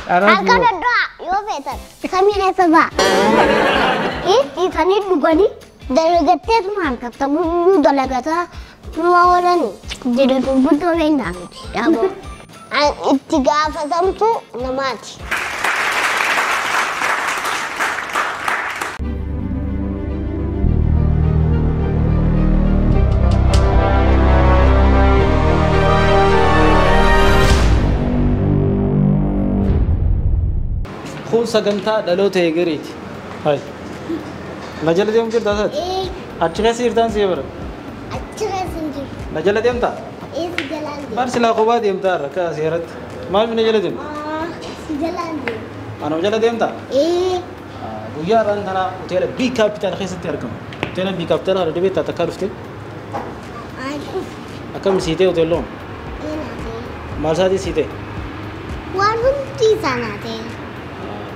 Harka daddo'a yoo feetan samii keessa ba'a. Dhiisanii dhuganii dalagatteetuma harkatta guyyuu dalagataa numa oolanii jedhe gurguddoo beeknaa miti. Dhaaboo. Itti gaafatamtu namaati. Kun sagantaa dhaloota egereeti. Hai. Na jala deemu jirtaa saati? Achi keessa jirtaan si bara. Achi keessa hin jiru. Na jala deemtaa? Ee si jalaan deema. Bar silaa kophaa deemtaa irra akka seeratti. Maaliif na jala deemta? Si jalaan deema. Anuma jala deemtaa? Ee. Guyyaa har'aan tana hoteela B Capital keessatti argama. Hoteela B Capital kana dhibeettaa takkaa dhufte. Akkam siitee hoteelloon? Ee naatee. Maal isaatii siitee? Waan hundi isaa naatee.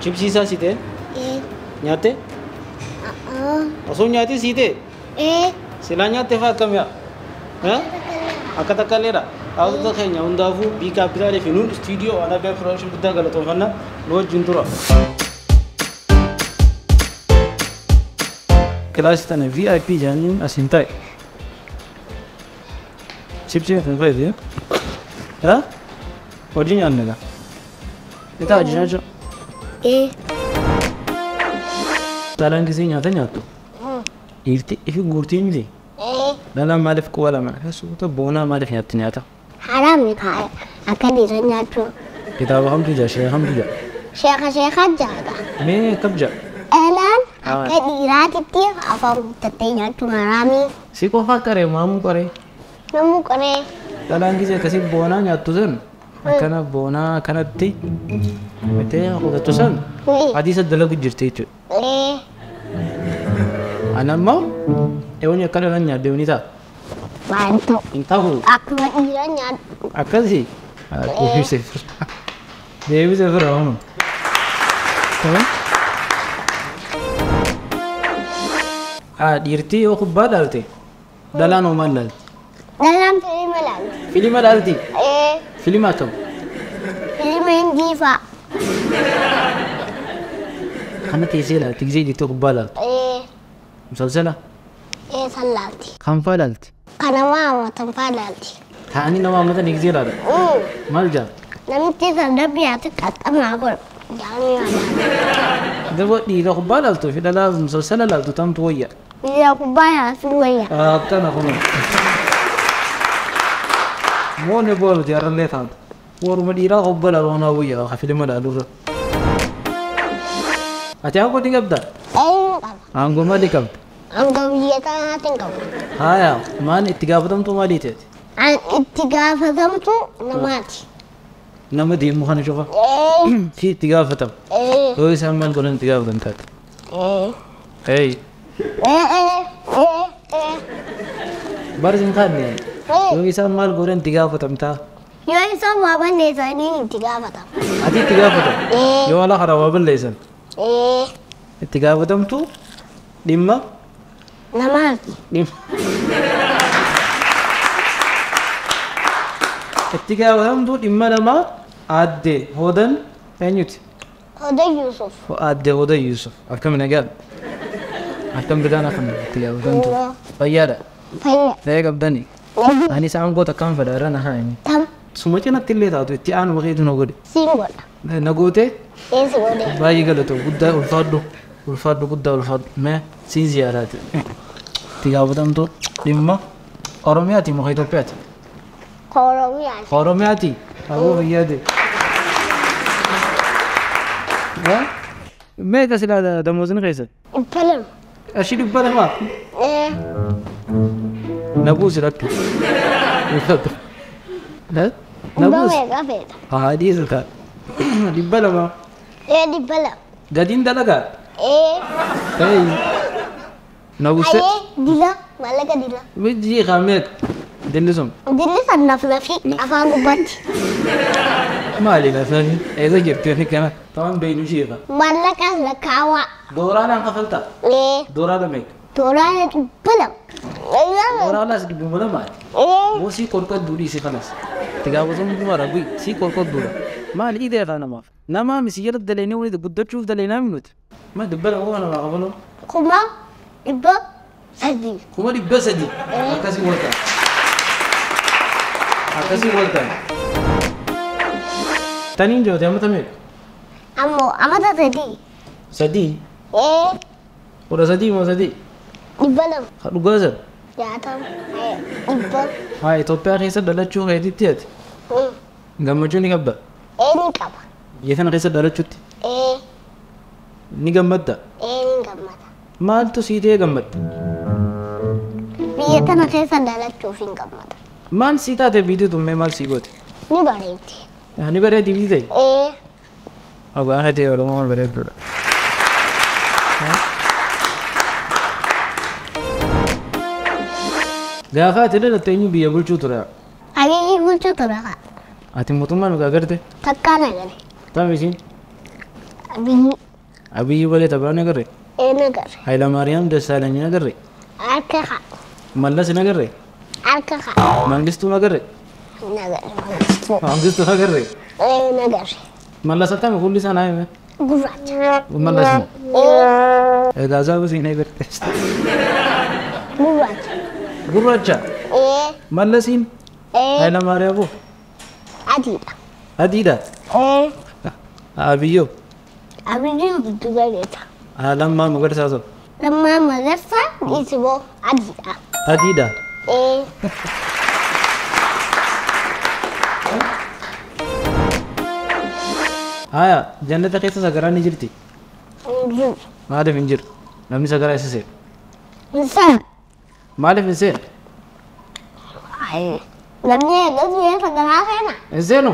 Chipsii isaa siitee? Ee. Nyaattee? Osoo nyaatii siitee? Ee. Silaa nyaattee fa'aa akkam yaa? Akka takka illeedha. Hawwattoota keenya hundaafuu B Capital fi nuun istuudiyoo Anabiyaa Production guddaa galatoomfanna nu wajjin tura. Kilaasii tana VIP jedhanii asiin taa'e. Chipsii kan fayyadu. Haa? Hojii nyaanne gaa. Itaa hojii nyaachuu. Ee. Dhalaan gisee nyaata nyaattu. Dhiirti ifi guurtii miti. Ee. Dhalaan maaliif quba lama suuta boonaa maaliif nyaatti nyaata? Haraamni kaa'e akka dhiira nyaachuu. Kitaaba kamtu jira sheeka kamtu jira? Sheeka sheekaa jira. Mee kam jira? Dhalaan akka dhiiraatitti afaan guuttattee nyaachuun haraamii. Si qofaa qaree maamuu qaree? Namuu qaree. Dhalaan gisee akkasii boonaa nyaattu san akkana boonaa kanatti mitee kutattu san hadiisa dalagu jirti jechuudha. Ee. Ana ammoo eewwan akka dhalaan nyaadde ni ta'a. Waan ta'u. Hin ta'u. Akkuma dhiira nyaadhu. Akkasii. Deebisee fira. Deebisee fira hono. Dhiirtii yoo kubbaa dhaalte dhalaan hoo maal dhaalti? Dhalaan filima dhaalti. Filima dhaalti? Ee. Filima akkam? Filima hindii fa'a. Kana teessee ilaalti gisee jettee kubbaa dhaaltu? Ee. Musalsala? Ee san laalti. Kam fa'a laalti? Kan nama hammatan fa'a laalti. Taa'anii nama hammatan gisee ilaalan? Maal jaa? Namichi san dabbiyaatti qaxxamaa godhu. Jaanii yaada. Gaboo dhiira kubbaa laaltuu fi dhalaa musalsala laaltu tamtu wayya? Dhiira kubbaa laaltu wayya. Akkana kunoo. Moonni boolu jaarallee taatu. Waruma dhiiraa kubbaa laalu onaa wayya ka filima laalurra. Ati aangoo ni qabdaa? Ee qaba. Aangoo maalii qabda? Aangoo biyya tanaatiin qabu. Haaya maal itti gaafatamtu maalii teeti? An itti gaafatamtu namaati. Nama deemu kana cufa? Ee. Si itti gaafatama? Ee. Yoo isaan maal godhan itti gaafatan taate? Ee. Ee. Ee ee ee ee. Bari sin kaanne. Ee. Yoo isaan maal godhan itti gaafatamtaa? Yoo isaan waa balleessanii itti gaafatama. Ati itti gaafatama? Ee. Yoo ala kana waa balleessan? Ee. Itti gaafatamtu dhimma? Namaati. Dhimma. Itti gaafatamtu dhimma namaa aadde Hoodan eenyuti? Hoodan Yuusuf. Aadde Hoodan Yuusuf. Akkam nagaa? Akkam bitaan akkam itti gaafatamtu? Fayyaadha. Fayya. Fayyaa qabdani? Anis aangoo takkaan fedha irra na haa inni. Tam. Suma cinatti illee taatu itti aanuma keetu na godhe. Siin godha. Na gootee? Ee si godhe. Baay'ee galatoo guddaa ulfaadhu. Ulfaadhu guddaa ulfaadhu. Mee siin ziyaaraati. Itti gaafatamtu dhimma Oromiyaati moo Itoophiyaati? Oromiyaati. Oromiyaati. Aboo fayyaade. Meeqa silaa damoosni keessan? 200. Qarshii 200? Ee. Na buusi lakki. Na buusi. Meeqa feeta? Haa dhiisu ta'a. 200. Ee 200. Gadiin dalagaa? Ee. Ee. Na buuse. Ayee dila maallaqa dila. Mijii meeqa? Dilli sun. Dilli san laflafi afaan gubbaatti. Maali laflafi? Eessa jirti kana? Ta'an beeynu isheefa. Maallaqa lakkaawaa. Dooraadhaan kafaltaa? Ee. Dooraadha meeqa? Dooraadha 200. Dooraadhaas 200? Ee. Moo sii qorqodduu dhiisi kanas. Itti gaafatamtuu mara bu'i sii qorqodduudha. Maal idee kaa namaaf? Namaa misi jala daleenee walitti guddachuuf daleenaa minuti. Ma dubbala kuma namaa qabaloo? 300,000. 300,000. Akkasii waltaa. Akkasii waltaa. Taniin joote amata meeqa? Ammoo amata 3. 3? Ee. 13 moo 3? 200. Ha dhugaa sana? 60. 100. Haa Itoophiyaa keessa dhalachuu keetitti ati? Gammachuu ni qabda? Ee ni qaba. Biyya kana keessa dhalachuutti? Ee. Ni gammadda? Ee ni gammada. Maaltu sii ta'ee gammadda? Biyya tana keessa dhalachuuf hin gammada. Maal sii taate biyyi tummee maal sii goote? Ni bareeddi. Ni bareeddi biyyi ta'e? Ee. Dhugaa ta'e Oromoon bareedduudha. Gaafa ati dhalatte eenyu biyya bulchuu ture? Abiyyi bulchuu ture. Ati mootummaa nu agarte? Takkaan agare. Tam isiin? Abiyyi. Abiyyi balee taphaan agarre? Ee nagarre. Hayilamaariyaam Dassaalany agarre? Harka haa. Mallas agarre? Harka haa. Mangistuu agarre? Nagarre Mangistuu. Mangistuu agarre? Ee nagarre. Mallas attami fuulli isaa naa hime? Gurraacha. Mallas moo? Ee. Egaa zaabu siin agarte. Gurraacha. Gurraacha? Ee. Mallasiin? Ee. Hayilamaariyaam Adiidha. Adiidha? Ee. Abiyyoo? Abiyyiin giddu galeessa. Lammaa Magarsaa ta'u? Lammaa Magarsaa dhiisiboo adiidha. Adiidha? Ee. Haya jannata keessa sagaraan ni jirti? Hin jiru. Maaliif hin jiru? Namni sagaraa isa seenu? Hin seenu. Maaliif hin seenu? Namni eegas sagaraa seena? Hin seenu?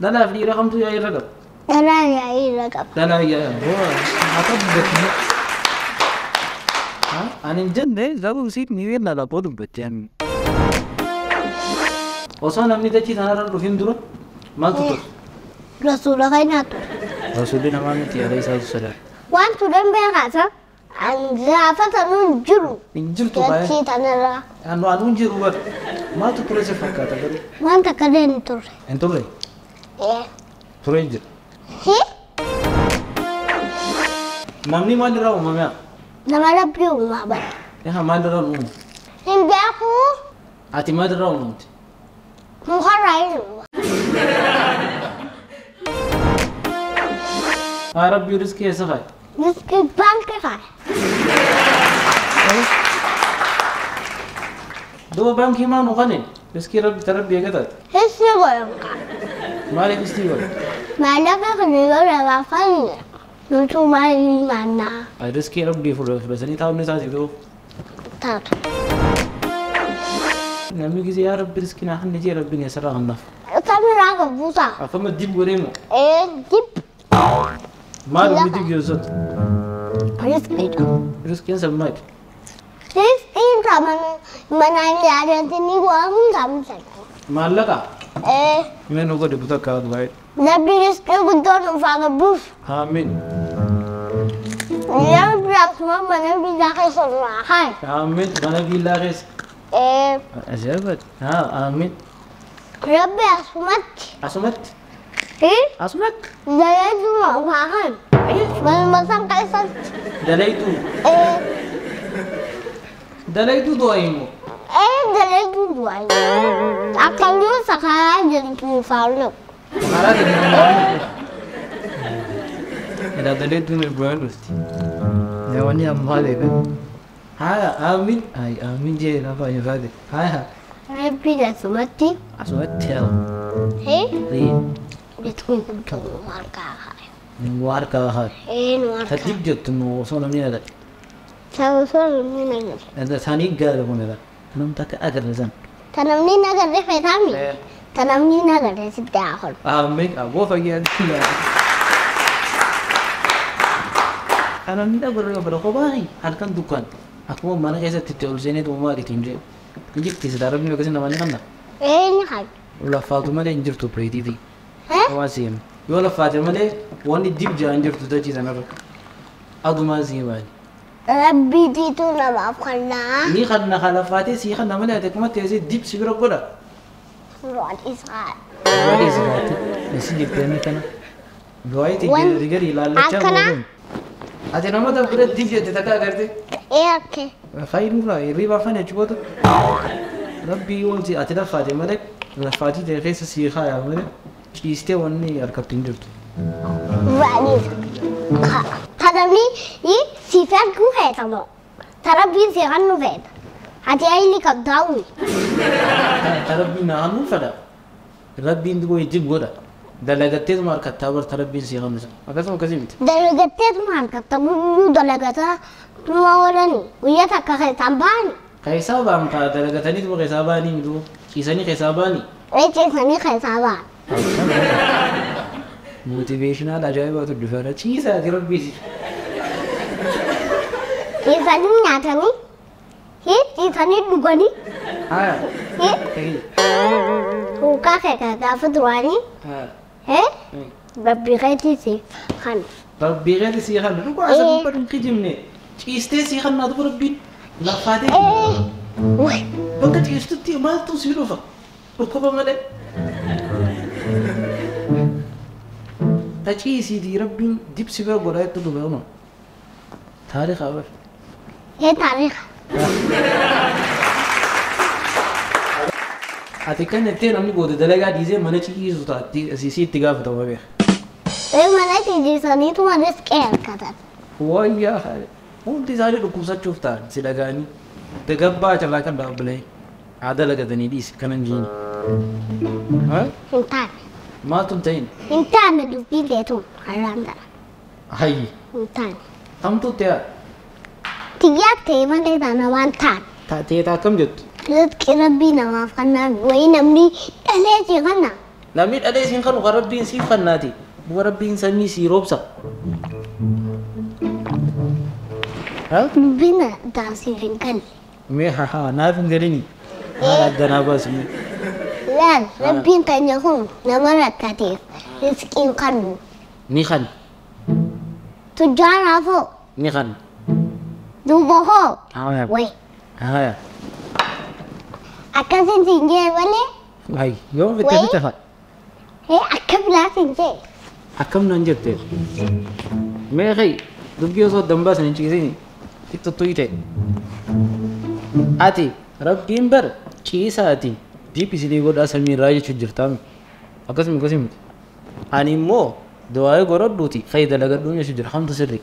Dhalaaf dhiira kamtu yaa'ii irra qaba? Dhalaan yaa'ii irra qaba. Dhalaan yaa'ii. Haa ta'u. Ani hin jenne garuu isiin ni beekna laphoo dubbatte. Osoo namni dachii tanarra dhufin dura maaltu ture? Rasuula keenyaa ture. Rasuulli namaa miti alayhi salaatu wasalaam. Waan turan beekaasa ani gaafa sanuu hin jiru. Hin jirtu baay'ee. Dachii tanarra. Anuu hin jiru bara. Maaltu ture si fakkaata garuu? Waan takka illee hin turre. Hin turre? Ee. Turee jira. Hi? Namni maalirraa uumame? Nama Rabbii uumaa bara. Ehaa maalirraa uumame? Hin beeku. Ati maalirraa uumamte? Mukarraa hin uumama. Haa Rabbii riskii eessa kaaye? Riskii baankii kaaye. Duuba baankii maa nu kane? Riskii Rabbi ta Rabbi eega taate? Hisni godhan kaa. Maaliif histii godhan? Maallaqa kana yoo namaaf kenne nutu maal nyaannaa? Riskii Rabbii fudhatanii taa'uun isaatiif ta'u. Taatu. Namni gisee yaa Rabbi riskii naa kenni jee Rabbiin eessarraa kennaaf? Samiraa kan buusaa. Akkama dib godhee moo? Ee dib. Maal inni dib jedhu sun? Riskiidha. Riskiin san maali? Riskiin kan manaan yaadatanii waa hundaa miidhagu. Maallaqa? Ee. Mee nu godhi buta akka baay'ee. Rabbi riskii guddoo nuuf haa gabbuusu. Amiin. Rabbi akkuma mana biyyaa keessa nu haa kaayu. Amiin mana biyyaa keessa. Ee. Ajaa'iba. Haa amiin. Rabbi asumatti. Asumatti? Hi? Asumatti? Dalayduu nuuf haa kaayu. Manuma san keessatti. Dalayduu? Ee. Dalayduu du'aa immoo? Ee dalayduu du'aa. Akkamii sakaraa jirtu nuuf haa naqu. Sakaraa jirtu nuuf haa naqu. Edaa dalayduu nuuf bu'aa dhufti. Namoonni ammaa deebiin. Haa amiin. Ay amiin jee lafa hin faate. Haa. Rabbi asumatti. Asumatti haa. Hee? Hee. Riskii guddoo nu harkaa kaayu. Nu harkaa kaayu. Ee nu harkaa. Tadib jettu nu osoo namni agarre. Osoo namni agarre. Isaanii gaara kun egaa. Namni takka agarre san. Ta namni hin agarre feetaami? Ta namni hin agarre sitti haa holu. Amiin aboo fayyaa. Namni agarre yoo fedhe kophaa halkan dukkaan akkuma mana keessatti itti ol seenee uumaa itti hin jedhu. Hin jirti silaa rabbi akkasii namaa ni kanna. Ee ni kanna. Laffaatu malee hin jirtu pireetiitii. Waan si'eema. Yoo laffaate malee wanni dib ja'a hin jirtu dachii sanarra. Adumaan si'eemaani. Rabbiitiitu namaaf kennaa. Ni kanna kalaffaatee sii kanna malee ati akkuma teessee dib si bira godha. Waan isaa. Waan isaati. Isin jettee kana. Du'aa itti gadi ilaallachaa Akkana? ooluun. Ati namoota bira dib jette takka agarte. Ee akke. Fayyinurraa hirriba afaan jechuudha. Rabbii wanti ati laffaate malee laffaatii ta'e keessa sii kaayaa malee ciistee wanni harkatti hin jirtu. Waan isaa. Taramni siif arguu feeta moo? Tarabbiin si hannu feeta. Ati ayili qabdaa'u. Tarabbiin na hannuu fedha. Rabbiin duba dib godha. Dalagatteetuma harkattaa bar tarabbiin sii hannu sana. Akkasuma akkasii miti. Dalagatteetuma harkatta guyyuu dalagataa tuma oolani. Guyyaa takka keessaan ba'ani. Keessaa ba'an kaa dalagataniituma keessaa ba'anii mitu ciisanii keessaa ba'anii. Ee ciisanii keessaa ba'an. Motivational ajaa'ibaatu dhufeera. Ciisaati rabbii. Ciisanii nyaatanii. Ciisanii dhuganii. Haa. Huukaa kee gaafa duraanii. Rabbii keetii siif kan. Rabbii keetii sii kan. Dhugaa asa dubbatu hin kijibne. Ciistee sii kan naatu rabbiin laffaatee. Bakka ciistutti maaltu sii dhufa? Dhukkuba malee. Ta ciisiitii rabbiin dibsi bira godhaa itti dhufe uma. Taariika bar. Ee taariika. Ati kan jettee namni booda dalagaa dhiisee mana ciisu taatti asii itti gaafatama beeka. Ee mana ciisaniituma riskee harkatan. Wayyaa hundi isaanii dhukkubsachuuf ta'an si dhaga'anii dagabbaa carraa kan dhaabbilee haa dalagatanii dhiisi kan hin jiini. Hin taane. Maaltu hin ta'in? Hin taane dubbiin teetu har'aan tana. Hayyi. Hin taane. Tamtu ta'e. Xiyyaa ta'e malee taana waan taane. Ta'ee akkam jettu? Rizqii rabbii namaaf kennaan wayii namni dhalee si kenna. Namni dhalee siin kanu kan rabbiin siif kennaati. Duba rabbiin samii sii roobsa. Dubbiin taasiif hin galle. Mee haa naaf hin galini. Haala addanaa baasu. Laal rabbiin keenya kun nama rakkateef rizqiin kennu. Ni kan. Tujjaaraaf hoo. Ni kan. Duuba hoo. Wayi. Haa. Akkasiin siin jee malee. Hay, yoo fitte fitte fa'a. Ee akka biraa siin jee. Akkam naan jette. Mee hey, dubbii osoo dambaa sana hin ciisini. Xixiqqoo ta'e. Ati rabbiin bar ciisaati diip isinii godhaa samii irraa jechuun jirtaami. Akkasuma akkasii miti. Ani immoo du'aa godhadhuuti fayi dalagadhuun jechuun jira hamtu sirri.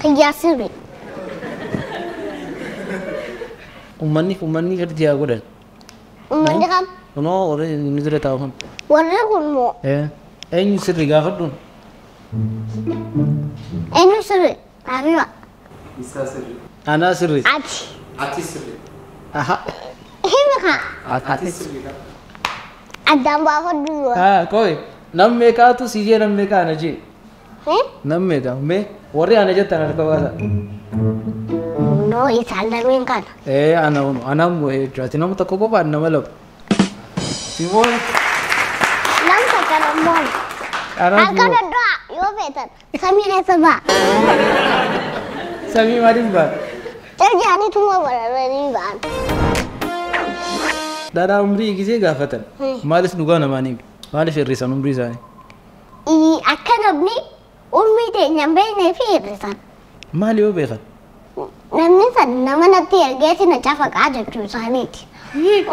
Xiyyaa sirri. Uummanni gadi haa godhan. Uummanni kam? Kunoo warri inni dura taa'u kun. Warri kun moo? Eenyu sirri gaafadhuun? Eenyu sirri? Abiba. Isaa sirri. Anaa sirri. Ati. Ati sirri. Aha. Himi kaa. Ati sirri. Addaan baafadhu. Haa koi. Nam meeqaatu si jee nam meeqa ana jee? Nam meeqa mee warri ana jettan harka baasa. No isaan lameen kana. Ee ana unu ana immoo jechuudha. Ati nama tokko qofaan nama lama. Simoon. Nam takka nammoon. Harka dhoddo'a yoo feetan samii keessa ba'a. Samii maaliif ba'a? Jarjaaniituma bararanii ba'an. Dhadhaa umrii gisee gaafatan. Maaliif dhugaa namaa ni maaliif hir'isan umrii isaanii? Akka namni umrii teenya hin beeknee fi hir'isan. Maali yoo beekan? Namni san nama natti ergeeti na cafaqaa jechuu isaaniiti.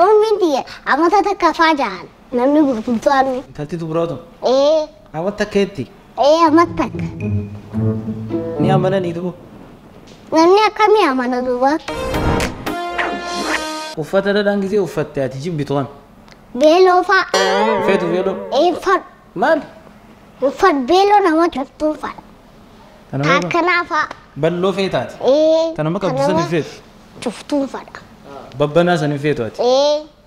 Umriin tiyya amata takka faa jahan namni gurguddaan. Intalti dubaraatu? Ee. Amata takkeetti? Ee amata takka. Ni amananii duuba? Namni akkamii amana duuba? Uffata dhadhaan gisee uffatte ati jibbitu kan? Beeloo fa'a. Feetu beeloo? Ee fadhu. Maal? Uffat beeloo nama cuftuu fadha. Akkanaa fa'a. Balloo feetaati? Ee. Ta nama qabdu san hin feetu? Cuftuu fadha. Babbanaa san hin feetu ati?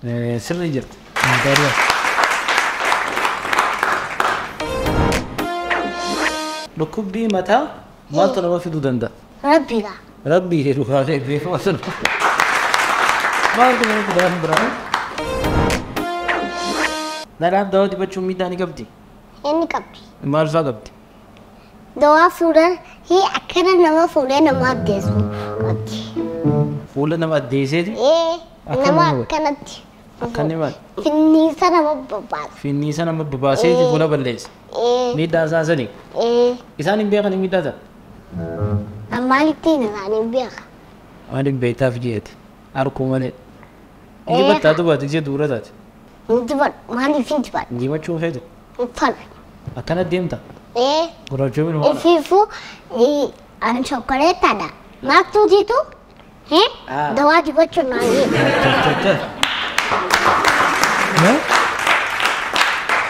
Ee. Sirrii jirti. Dhukkubbii mataa maaltu nama fiduu danda'a? Rabbiidha. Rabbii jedhu kaasee beekama sun. Maaltu nama fidaa biraa? Dhadhaan dawaa dibachuun miidhaa ni qabdi? Inni qabdi. Maal fa'aa qabdi? Dawaa fuula Hii akkana nama fuulee nama addeessu qabdi. Fuula nama addeesseeti? Nama akkanatti. Akkanni maal? Finniisa nama babbaasa. Finniisa nama babbaaseeti fuula balleessa. Miidhaa isaa sani? Isaan hin beekan miidhaa isaa? Maalittiin isaan hin beeka? Waan hin beektaaf jeeti. Harkuu malee. Injifattaa dubaati ija duura taate. Injifadhu maaliif injifadhu? Injifachuu feetu? Uffadhu. Akkana deemta? Gurraachuu minuma. Ifiifuu ani chokkoleettaadha. Maaltu jitu? Dawaa dibachuu naan jedhu.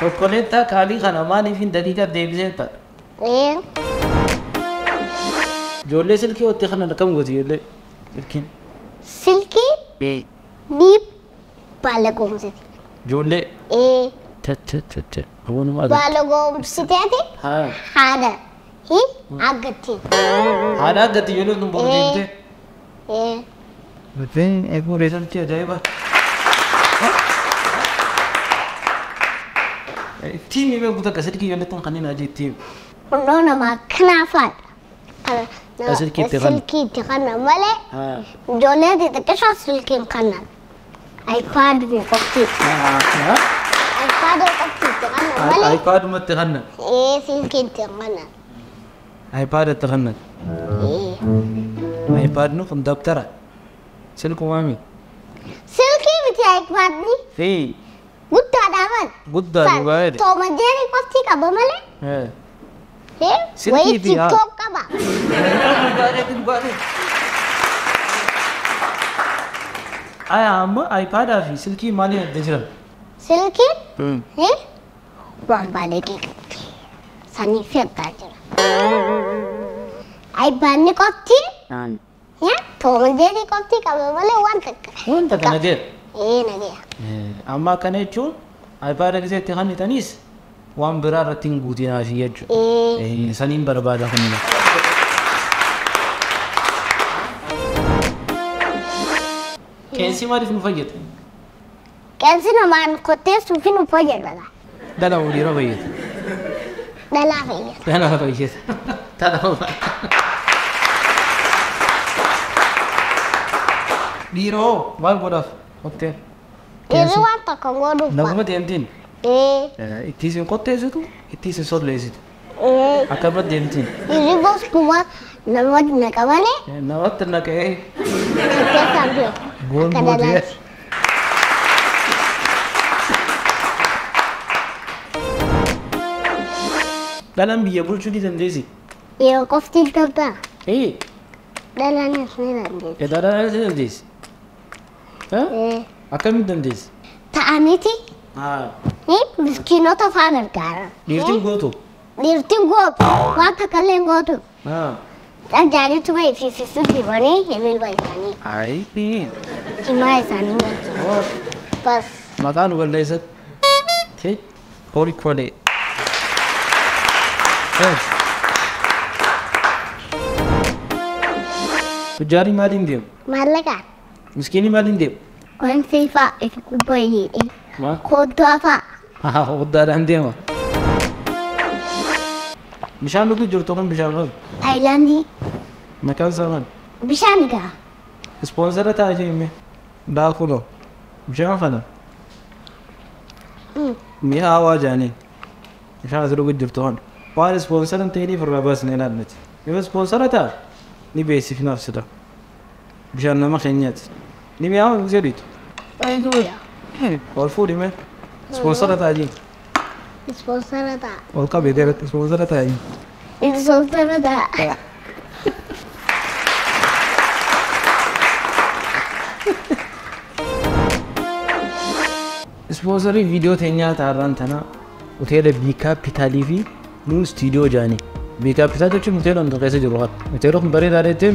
Chokkoleettaa kaalii kana maaliif hin daqiiqa deebisee ta'a? Ijoollee silkii hottee kana akkam gooti ijoollee silkiin? Silkii? Ni baala goomsite. Ijoollee? Tete. Waanuma adda. Baala goomsiteeti? Haadha. Aggatti. Haadha aggatti ijoolleen tun boru deemtee? Buteen eeguu reessaltii ajaa'iba. Tiimi beeku takka silkii ijoollee tun kanneen ajii tiimi. Hundoo nama akkanaa fa'aadha. Silkii itti kanna. Silkii itti kanna malee ijoollee xixiqqisoo silkii hin kannan. iPad qofti. iPad qofti itti kanna malee. iPad itti kanna. Silkii itti kanna. iPad itti kanna. iPad nu kun dabtara. Silkuu maami? Silkii miti iPad ni. Fi. Guddaadha mal. Guddaa dhugaa jedhe. Tooma jeerii qofti qaba malee. Silkii Wayii fi haa. TikTok qaba. Aya amma iPadaa fi silkii maaliin adda jiran? Silkiin waan baay'ee qabdi. Sanii fi addaa jira. iPadni qofti tooma jeerii qofti qaba malee waan takka. Waan takka nagee. Nagee. Amma akkana jechuun iPada gisee kannitaniis waan biraa irratti hin guutinaafi jechuudha. Saniin barbaada kunina. Qeensi maaliif nu fayyada? Qeensi namaan qotteessuuf nu fayyada. Dhala dhiira fayyada. Dhalaa fayyada. Dhala fayyada. Dhala. Dhiiroo maal godhaaf qottee? Dhiirri waan tokko godhuuf. Naguma deemtiin? Itti isin qotteessitu, itti isin solleessitu. Akkamitti deemtiin? Dhiirri goskuma namatti naqa malee. Namatti naqee. Qotteessaan beeku. Goon Akka gootee. dhalaati. Dhalaan biyya bulchuu ni dandeessi. Yeroo qofti hin danda'a. Dhalaanis ni dandeessi. Dhalaanis ni dandeessi. Akkamitti dandeessi? Ta'aniiti miskiinota fa'aa gargaara. Dhiirtiin gootu? Dhiirtiin gootu. Waan takka illee hin gootu. Dhanjaanitu ifiifisuu dibanii himilba isaanii. Ayi. Himaa isaanii wajjin. Bas. Maqaa nu balleessatti. Horii kolee. Tujjaarri maaliin deemu? Maallaqaan. Miskiinni maaliin deemu? Wanti fa'a ifi kubbayyee. Maal? Kooddoo fa'a. Koddaadhaan deema. Bishaan dhuguu jirtu kun bishaan qabu. Taayilaandii. Maqaan isaa maal? Bishaan gaa. Ispoonsara ta'a jenne. Daakuloo. Bishaan kana. Mi'a hawaa jaanii. Bishaan as dhuguu jirtu kun. Waan ispoonsara hin ta'iniif irraa baasnee ilaallati. Yoo ispoonsara ta'a ni beeksifnaaf sida. Bishaan nama keenyaati. Ni mi'aawa hin jedhitu. Ol fuudhi mee. Ispoonsara ta'a jenne. Ispoonsara ta'a. Ol qabee deebi'atti ispoonsara ta'a jenne. Ispoonsara ta'a. Ispoonsarii viidiyoo teenyaa taarraan tanaa hoteela B Capitalii fi Nuun Studio jaanii. B Capital jechuun hoteela hunda keessa jiru kana. Hoteela kun bareedaa deettee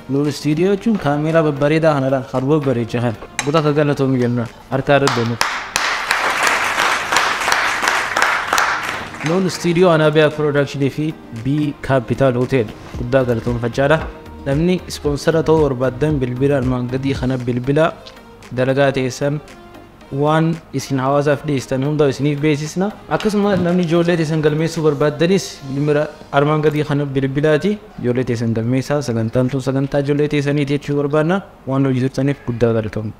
Nuun Studio jechuun kaameeraa babbareedaa kanadhaan harba bareecha kana. Buta akka galatoomi jennaan harkaa irra deemu. Nuun Studio Anaabiyaa Production fi B Capital Hotel guddaa galatoomfachaadha. Namni ispoonsara ta'uu barbaaddan bilbila armaan gadii kana bilbila dalagaa teessan Waan isin hawaasaaf dhiyeessitan hunda isiniif beeksisna. Akkasumas namni ijoollee teessan galmeessuu barbaaddanis nimira armaan gadii kana bilbilaati. Ijoollee teessan galmeessaa, sagantaan tun sagantaa ijoollee teessaniiti jechuu barbaadna. Waan hojii turtaniif guddaa galatoomna.